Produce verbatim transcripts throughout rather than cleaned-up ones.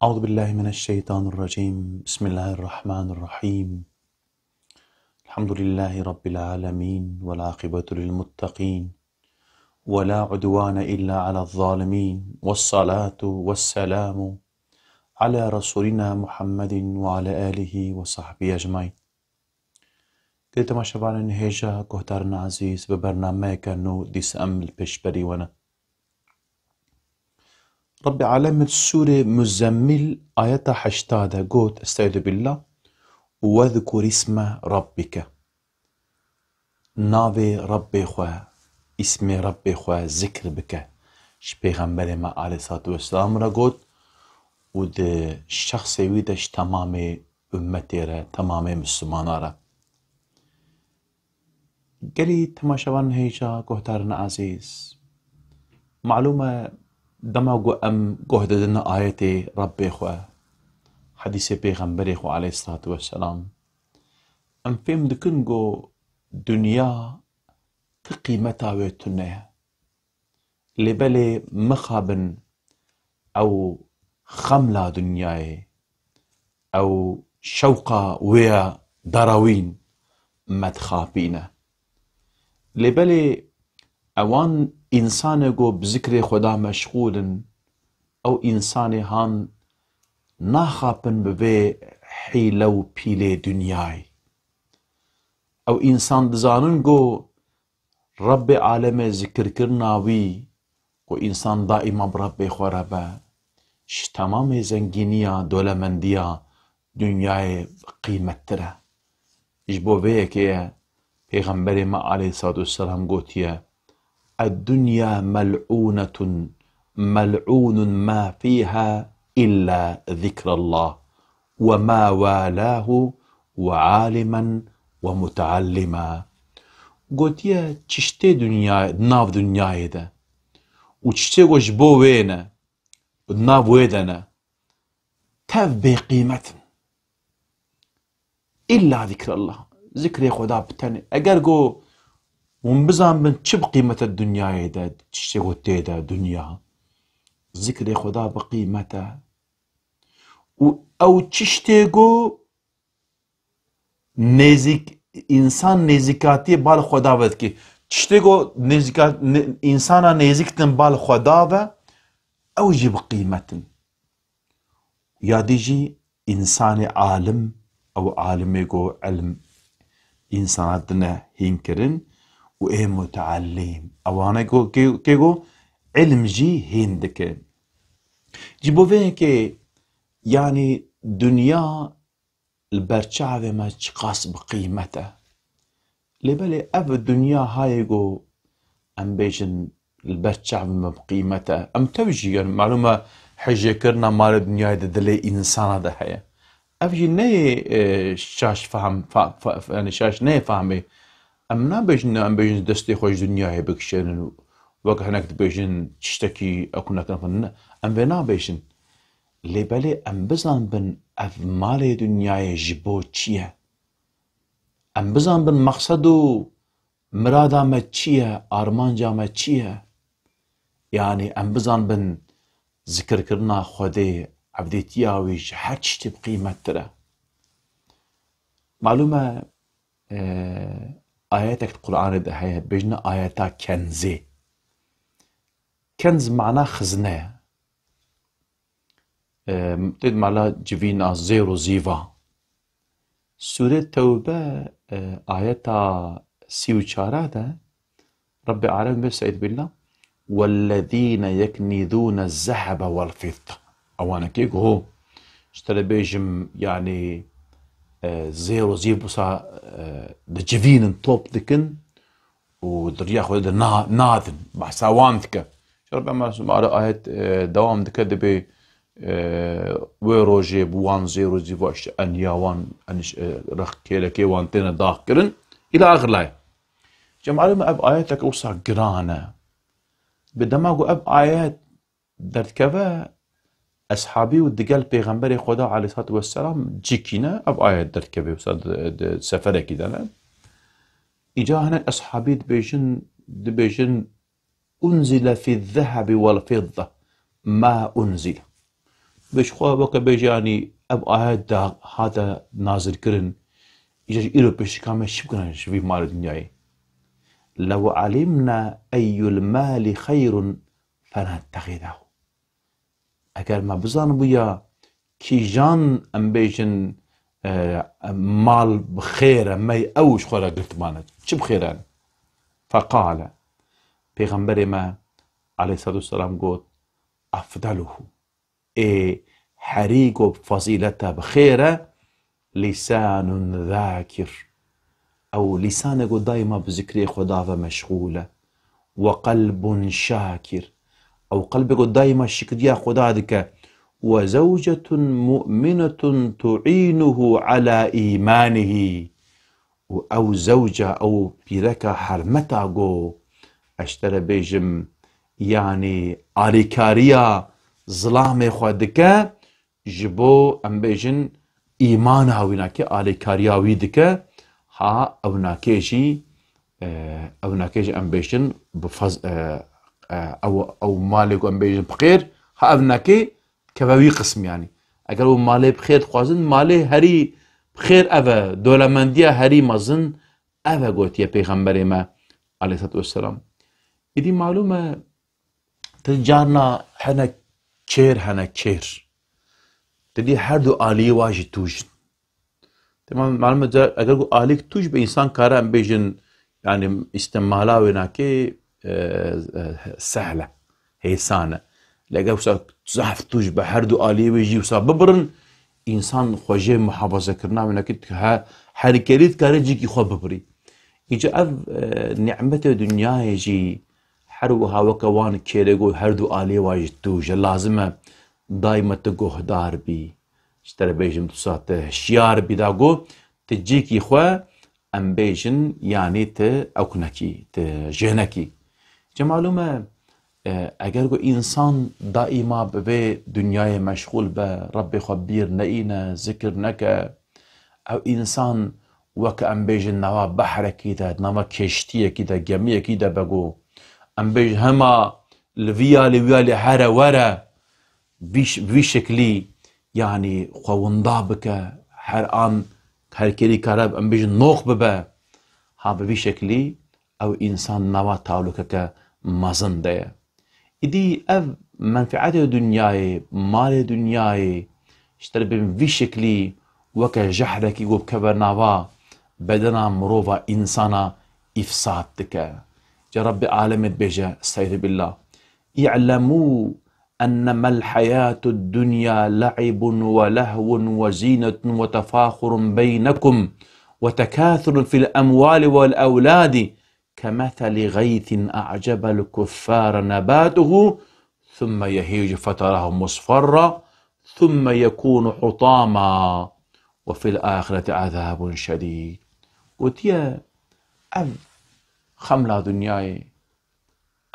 أعوذ بالله من الشيطان الرجيم. بسم الله الرحمن الرحيم. الحمد لله رب العالمين، والعاقبة للمتقين، ولا عدوان إلا على الظالمين، والصلاة والسلام على رسولنا محمد وعلى آله وصحبه أجمعين. Gelî temaşevanên hêja, guhdarên ezîz, bi bernameyeke nû dîsa em li pêşberî we ne. Rabbê Alem di Sûrê Muzemmîl ayeta heşta de got, Estaizu billah, "Wezkur isme rabbike." Navê Rabbê xwe, îsmê Rabbê xwe zikr bike. Ji Pêxemberê me aleyhissalatu vesselam re got û di şexsê wî de ji temamê ummetê re, temamê Mislimana re. Gelî temaşevan hêja, guhdarên ezîz, malûm e, dema ku em guh didin ayetê Rabbê xwe, hedîsê Pêxemberê xwe aleyhissalatu vesselam, em fêm dikin ku dinya ti qîmeta wê tune ye. Lê belê mixabin ew xemla dinyayê, ew şewqa wê ya darawîn me dixapîne. Lê belê ewan însanê ku bi zikrê Xweda meşxûl in, ew însanê han naxapin bi vê hîle û pîlê dinyayê. Ew însan dizanin ku Rabbê Alemê zikirkirina wî ku însan daîma bi Rabbê xwe re be, ji temamê zengîniya, dolemendiya dinyayê qîmettir e. Ji bo vê yekê ye Pêxemberê me aleyhissalatu vesselam gotiye, "Eddunya mel'ûnetun, mel'ûnun ma fîha illa zikrallah." "Ve ma walahu ve alimen ve muteallima." Gotiye, çi ştê dinya, nav dinyayê de û çi ştê ku ji bo wê ne, nav wê de ne, tev bêqîmet in. Îlla zikrallah. Zikrê Xweda bi tenê. Eger ku hûn bizanbin çi bi qîmet e dinyayê de, çi ştê ku tê de dinya, zikrê Xweda bi qîmet e. Û ew çi ştê ku nêzîk, însan nêzîkatiyê bal Xweda ve dike. Tiştê ku nêzîka-, nê-, însana nêzîk din bal Xweda ve, ew jî bi qîmet in. Ya dî jî însanê alim, ew alimê ku ilm însana dine hîn kirin û ê muteallim. Ewane ku kê, kê ku ilm jî hîn dike. Ji bo vê yekê, yanî dinya li ber çavê me çiqas bi qîmet e. Lê belê ev dinya hayê ku em bêjin li ber çavê me bi qîmet e. Em tev jî, yanî malûm e, hejêkirina malê dinyayê di dilê însana de heye. Ev jî neyê, e, şaş fehm, fa-, fa-, fa-, yanî şaş neyê fehmê. Em nabêjin, em bêjin destê xwe ji dinyayê bikişênin û wek hinek dibêjin tiştekî ew ku nekin xwe. Ne, em vê nabêjin. Lê belê em bizanbin ev malê dinyayê ji bo çi ye? Em bizanbin mexsed û mirada me çi ye, armanca me çi ye? Yanî em bizanbin zikirkirina Xwedê, evdîtiya wî ji her tiştî bi qîmettir e. Malûm e, e, ayetek di Qur'anê de heye, dibêjine ayeta kenzê. Kenz mana xizne ye. E, tê di mala civîna, zêr û zîva. Sûrê Tewbe, e, ayeta sî û çar de Rabbê Alem bê, Estaizu billah, "Wellezîne yeknîzûne zehebe wel fidde." Ewanekê ku ho, ji te re bêjim, yanî, e, zêr û zîv wisa, e, dicivînin, top dikin û di riya xwe de na-, nadin. Behsa wan dike. Ji Rabbê Alem, mala ayet, e, dewam dike, dibê, e, wê rojê bi wan zêr û zîva, işte, eniya wan, eniş-, e, rex kêlekê wan têne daxkirin. Îla axir layê. Cem Alem, ev ayetek wisa giran e. Bi dema ku ev ayet derdikeve, eshabî û digel Pêxemberê Xweda aleyhissalatu vesselam cikîne, ev ayet derdikeve, wisa di, di seferekî de ne. Îca hinek eshabî dibêjin, dibêjin, "Unzile fi zehebi wel fidde ma unzile." Vê ji xwe weke bêje, yanî ev ayet da hate nazilkirin, îja ji îro pêşika me çi bikine ji vî malê dinyayê? "Lew alimna eyyul mali xeyrun fenettexideh." Eger me bizanibûya kîjan, em bêjin, e, mal bi xêr e, me ew ji xwe re girtmane. Çi bi xêr e? Feqale. Pêxemberê me aleyhissalatu vesselam got, "Efdaluhu." Ê herî ku fezîlete bi xêr e, lîsanun zâkir. Ew lîsanê ku daîma bi zikrê Xweda ve meşxûl e. "We qelbun şakir." Ew qelbê ku daîma şikriya Xweda dike. "We zewcetun mu'minetun tu'înuhu ala îmanihî." Û ew zewca, ew pîreka hermeta ku ez ji te re bêjim, yanî alîkariya zilamê xwe dike, ji bo, em bêjin, îmana wî nake, alîkariya wî dike, ha ew nake jî, e, ew nake jî, em bêjin, bi faz-, e, e, ew, ew malê ku em bêjin bi xêr, ha ev nake keve wî qism, yanî. Eger û malê bi xêr dixwazin, malê herî bi xêr ev e, dolemendiya herî mezin ev e, gotiye Pêxemberê me aleyhissalatu vesselam. Îdî malûm e, tu carna hene kêr, hene kêr. Tu dî her du aliyê wa jî tûj in. Temam, malum e, eger ku alîk tûj be, însan kare em bêjin, yanî îstemala wê nake, e, e, sehl e, hêsan e. Lê eger wisa zehf tûj be, her du aliyê wê jî wisa bibirin, însan xwe jê muhafazekirina wê nake, he-, herî kêrî dikare cîkî xwe bibirî. Îca ev, e, nîmetê dinyayê jî her wiha weke wan kêrê ku her du aliyê wa jî tûj e, lazim e daîma tu guhdar bî. Ji te re bêjim, tu sa te hişyar bî da ku tu cîkî xwe, em bêjin, yanî tu ewk nekî, tu jê nekî. Cemalû me, e, eger ku însan daîma bi vê dinyayê meşxûl be, Rebbê xwe bîr neîne, zikir neke, ew însan weke, em bêjin, nava behrekî de, nava keştiyekî de, gemiyekî de be ku, em bêjin, hema li vî alî wî alî here were, vî ş-, vî şeklî, yanî xwe winda bike, her an her kêrî kare, em bêjin, noq bibe. Ha bi vî şeklî ew însan nava talûkeke mezin de ye. Îdî ev menfeetê dinyayê, malê dinyayê, ji te re bên vî şeklî weke jehrekî ku bikeve nava bedena mirova, însana îfsad dike. Ca Rebbê alemê dibêje, estaizu billah. "I'lemû ennemel hayatu dunya la'ibun ve lehvun ve zînetun ve tefâhurun beynekum ve tekâthurun fil emwali vel evlâdi kemetheli gaythin a'cebel kuffâre nebâtuhu, thumme yehîcu feterâhu musferra, thumme yekûnu hutâma ve fil âhireti azâbun şedîd." Gotiye, ev xemla dinyayê,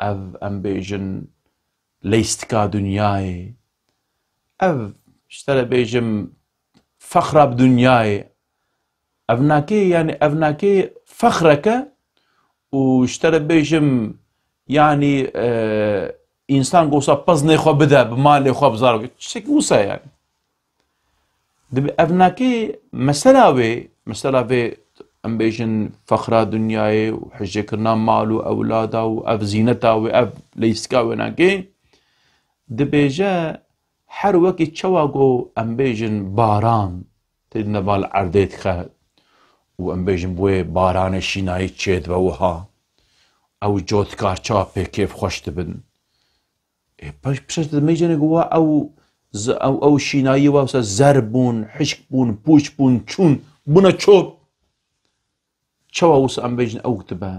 ev, em bêjin, leyistika dinyayê, ev, ji te re bêjim, fexra bi dinyayê, ev nakê, yanî ev nakê fexreke û ji te re bêjim, yanî, e, însan gosa peznê xwe bide, bi malê xwe, bi zarokê, tiştekî wisa, yanî. Dibe ev nakê mesela wê, mesela vê, em bêjin, fexra dinyayê û hijêkirina mal û ewlada û ev zîneta wê, ev leyîstika wê nakê, dibêje, her wekî çawa ku, em bêjin, baran tê di nava li erdê dixe û, em bêjin, bi wê baranê şînayî çêdibe wiha, ew cotkar çawa pê kêfxweş dibin. Ê, paş, pişt dimêjene ku wa ew z-, ew, ew şînayî wa wisa zer bûn, hişk bûn, pûç bûn, çûn, bûne çop. Çawa wisa em bêjin ew dibe?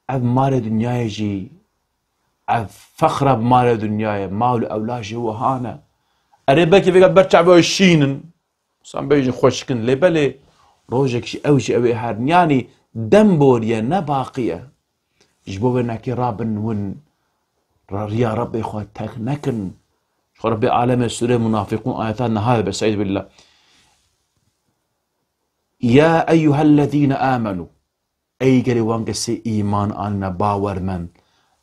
Ev malê dinyayê jî, ev fexra bi malê dinyayê, mal û ewlad jî wiha ne. Erê belkî vêga ber çavê şîn in. Wisa em bêjin xweşik in. Lê belê rojek jî ew jî ew ê herin. Yanî dem boriye, ne baqî ye. Ji bo vê nekê rabin win, ra-, riya Rebbê xwe terk nekin. Ji xwe Rebbê alemê sûrê Munafiqûn ayeta niha dibe, estaizu billah. Ya eyyuhellezîne âmenû. Ey gelê wan kesê îman anîne, bawer men.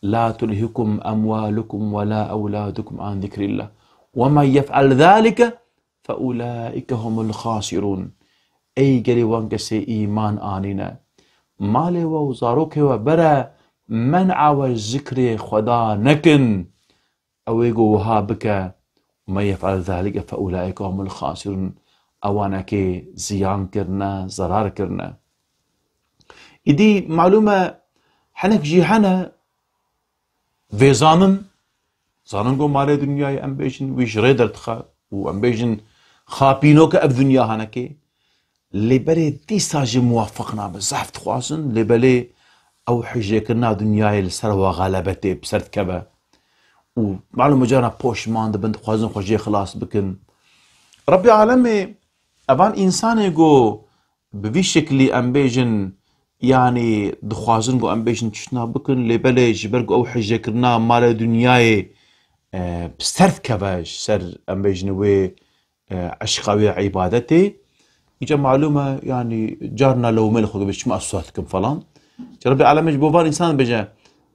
La tulhikum emwalukum ve la ewladukum an zikrillah. ومن يفعل ذلك فأولئك هم الخاسرون. Ey gelê wan kesê îman anîne, malê we û zarokê we bere men'a we zikrê Xweda nekin. Ew ê ku wiha bike, ومن يفعل ذلك فأولئك هم الخاسرون. Ewanekê ziyan kirine, zerar kirine. Îdî malûm e, hinek jî hene vê zanin, zanin ku malê dinyayê em bêjin wî ji rê derdixe û em bêjin xapînoke ev dinya henekê. Lê belê dîsa jî muwafeq nabe. Zehf dixwazin, lê belê ew hijêkirina dinyayê li ser wa xelebe tê, bi ser dikeve. Û malûm e cara poşman dibin, dixwazin xwe jê xilas bikin. Rebbê alemê evan însanê ku bi vî şeklî em bêjin, yanî dixwazin ku em bêjin tiştna bikin, lê belê ji ber ku ew hijêkirina malê dinyayê, e, bi ser dikeve, ji ser em bêjin wê, e, eşqa wê îbadetê. Îca malûm e, yanî carna lewmê li xwe dibê, çima ez siwar dikim falan. Ji Rebbê alemê ji bo van însan dibêje,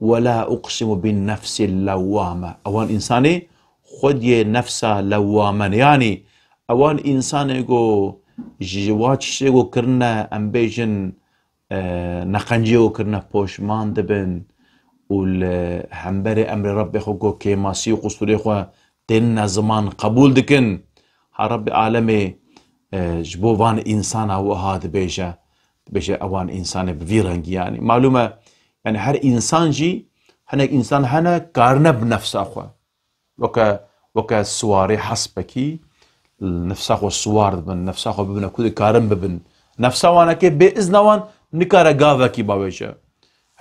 ولا أقسم بالنفس اللوامة. Ewan însanê xwediyê nefsa lewame ne. Yanî ewan însanê ku ji wa tiştê ku kirine, em bêjin, e, neqenciyê ku kirine poşman dibin û li hemberê emrê Rebbê xwe ku kêmasî û qusûrê xwe tênine ziman qebûl dikin. Ha Rebbê alemê, e, ji bo van însana wiha dibêje, dibêje ewan însanê bi vî rengî yanî. Malûm e, yanî her însan jî, hinek însan hene karine bi nefsa xwe. Weke, weke siwarê hespekî, nefsa xwe siwar dibin, nefsa xwe bibine ku dikarin bibin. Nefsa wanekê bê izna wan nikare gavekî bavêje.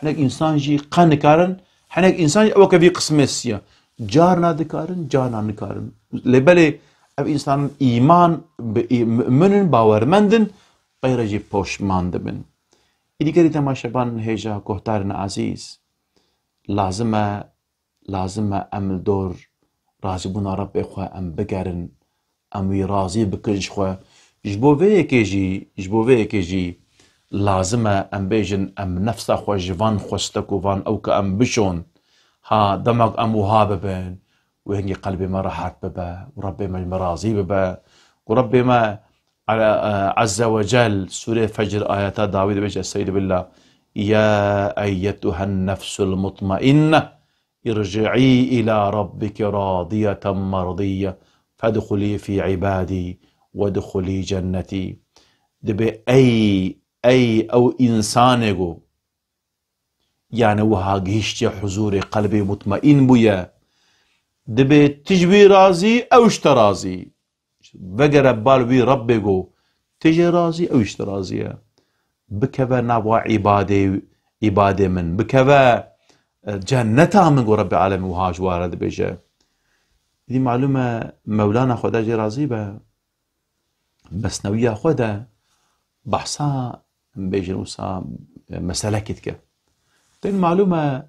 Hinek însan jî qe nikarin, hinek însan jî weke vî qismê siya. Carna dikarin, carna nikarin. Lê belê ev însanan îman bi î-, mu'min in, bawermend in, peyre jî poşman dibin. Îdî gelî temaşevan hêja guhdarên ezîz, lazim e, lazim e em li dor razîbûna Rebbê xwe em bigerin, em wî razî bikin ji xwe. Ji bo vê yekê jî, ji bo vê yekê jî lazim e em bêjin, em nefsa xwe ji van xwestek û van ewka em bişon. Ha, dema ku em wiha bibin, wê hingî qelbê me rehet bibe û Rebbê me ji me razî bibe. Ku Rebbê me, e, Azze ve Cel, Sûrê Fecr ayeta dawî dibêje, Estaizu billah, يا أيتها النفس المطمئنة ارجعي إلى ربك راضية مرضية فادخلي في عبادي وادخلي جنتي. Dibê ey, ey ew însanê ku, yani wiha gihiştiye huzûrê, qelbê mutmaîn bûye, dibê tu ji wî razî, ew ji te razî. Vegere bal wî Rebbê ku tu jê razî, ew ji te razî ye. Bikeve nava îbadê, îbadê min. Bikeve, e, cenneta min ku Rebbê alemê wiha ji wa re dibêje. Dî malûm e, Mewlana Xweda jê razî be, mesnewiya xwe de behsa, em bêjin wisa, e, meselekê dike. Tên malûm e,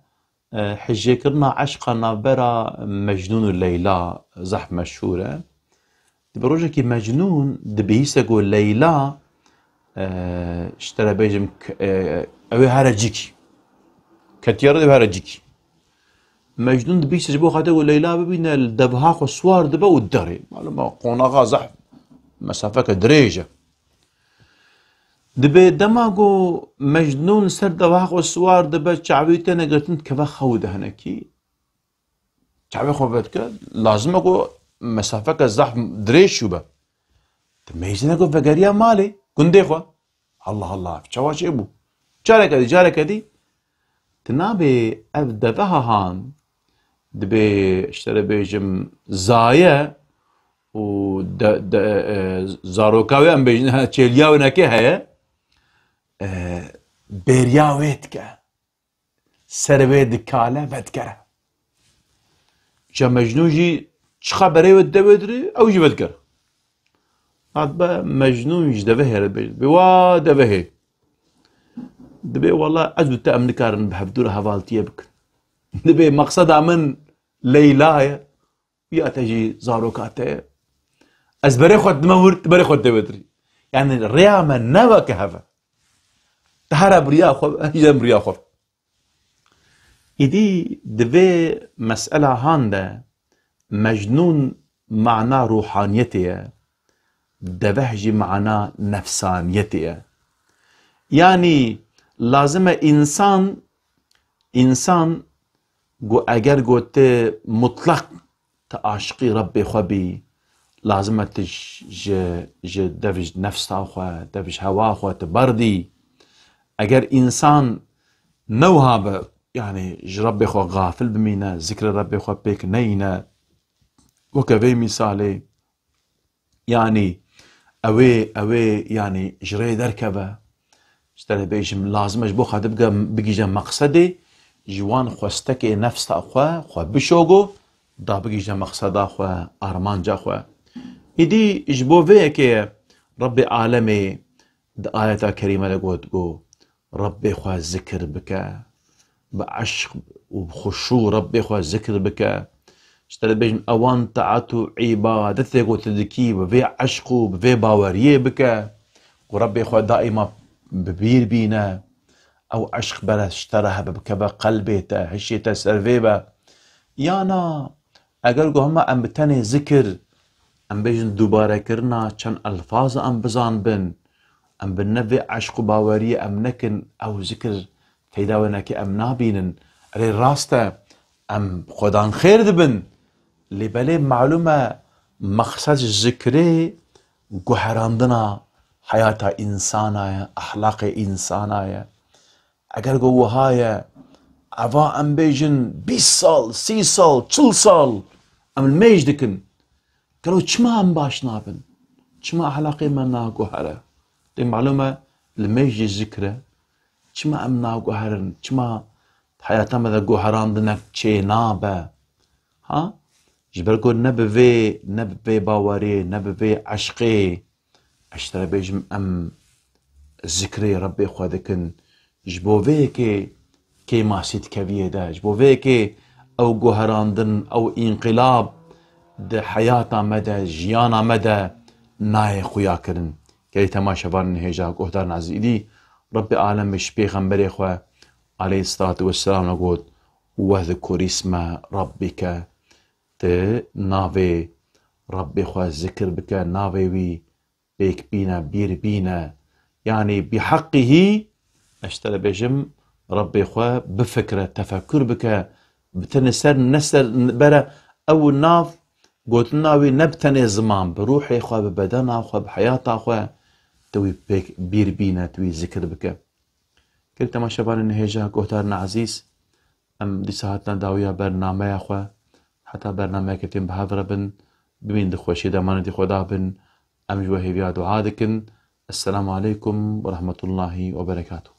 e, hijêkirina eşqa navbera Mecnûn û Leyla zehf meşhûr e. Dibe rojekî Mecnûn dibihîse ku Leyla, e, ji te re bêjim, k-, e, ew ê here cîkî. Ketiye re ew here cîkî. Mecnûn dibihîse ji bo xatir ku Leyla bibîne, li deveha xwe siwar dibe û derê. Malûm e, qonaxa zehf mesafeke dirêj e. Dibê dema ku Mecnûn li ser deveha xwe siwar dibe, çavê têne girtin, dikeve xew de hinekî. Çavê xwe vedike, lazim e ku mesafeke zehf dirêj çûbe. Dimeyzine ku vegeriya malê, gundê xwe. Allah Allah, çawa çêbû? Careke dî, careke dî, tu nabê ev deveha han, dibê, ji te re bêjim, zaye û de, de, e, zaroka wê em bêjin, çêliya wê neke heye, e, bêriya wê dike. Ser wê dikale vedikere. Ca Mecnûn jî çiqa berê wê dide wê dirê, ew jî vedikere. Hat be Mecnûn ji devehê re dibê, dibê wa devehê. Dibê wela ez û te em nikarin bi hevdû re hevaltiye bikin. Dibê meqseda min Leyla ye. Ya te jî zaroka te ye. Ez berê xwe dime wir, tu berê xwe dide wê dirî. Yani rêya me ne weke hev e. Tu here bi riya xwe be, ez jî em bi riya xwe be. Îdî di vê mesela han de Mecnûn mana ruhaniyetê ye. Deveh jî mana nefsaniyetê ye. Yanî lazim e însan, însan ku eger ku tu mutlaq tu aşiqî Rebbê xwe bî, lazim e tu ji, ji, ji dev ji nefsa xwe, dev ji hewa xwe tu berdî. Eger însan ne wiha be, yanî ji Rebbê xwe gafil bimîne, zikrê Rebbê xwe pêk neyîne, weke vê mîsalê, yanî ew ê, ew ê, yanî ji rê derkeve. Ji te re bêjim, lazim e ji bo xwe bige, bigihîje meqsedê, ji wan xwestekê nefsa xwe, xwe bişogo, da bigihîje meqseda xwe, armanca xwe. Îdî ji bo vê yekê ye Rebbê alemê di ayeta kerîme de got, got, Rebbê xwe zikir bike, bi eşq û bi xuşû Rebbê xwe zikir bike. Ji te re bêjim, ewan taet û îbadetê ku tu dikî, bi vê eşq û bi vê baweriyê bike, ku Rebbê xwe daîma bi bîr bîne. Ew eşq bere ji te re hebe, bikeve qelbê te, hişê te ser vê be. Yana, eger ku hema em bi tenê zikir, em bêjin dubarekirina çend elfaza em bizanbin, em bi ne vê eşq û baweriyê em nekin, ew zikir feyda wê neke, em nabînin. Erê, rast e, em xwedan xêr dibin. Lê belê malûm e, meqsed ji zikrê guherandina heyata însana ye, ehlaqê însana ye. Eger ku wiha ye, eva em bêjin bîst sal, sî sal, çil sal em li mêj dikin. Gelo çima em baş nabin? Çima ehlaqê me naguhere? Lê malûm e, li mêj jî zikr e. Çima em naguherin? Çima heyata me de guherandinek çênabe? Ha? Ji ber ku ne bi vê, ne bi vê bawerê, ne bi vê eşqê, ez ji te re bêjim, em zikrê Rebbê xwe dikin. Ji bo vê yekê kêmasî dikeviyê de, ji bo vê yekê ew guherandin, ew înqilab di heyata me de, jiyana me de nayê xuyakirin. Gelî temaşevanên hêja guhdarên ezîz, îdî Rebbê alemê ji pêxemberê xwe aleyhisselatu vesselam re got, "Wezkur isme rabbike", tu navê Rebbê xwe zikir bike, navê wî pêk bîne, bîr bîne. Yanî bi heqî hî, ez ji te re bêjim, Rebbê xwe bifikre, tefekur bike, bi tenê ser, ne ser, bere ew nav, gotina wî ne bi tenê ziman, bi ruhê xwe, bi bedena xwe, bi heyata xwe, tu wî pêk bîr bîne, tu wî zikir bike. Gelî temaşevanên hêja guhdarên ezîz, em dîsa hatina dawiya bernameya xwe, heta bernameyeke din bi hev re bin, bimînin di xweşiyê de, emanetî Xweda bin, em ji we hêviya dua dikin. Esselamu aleykum ve rahmetullahi ve berekatuh.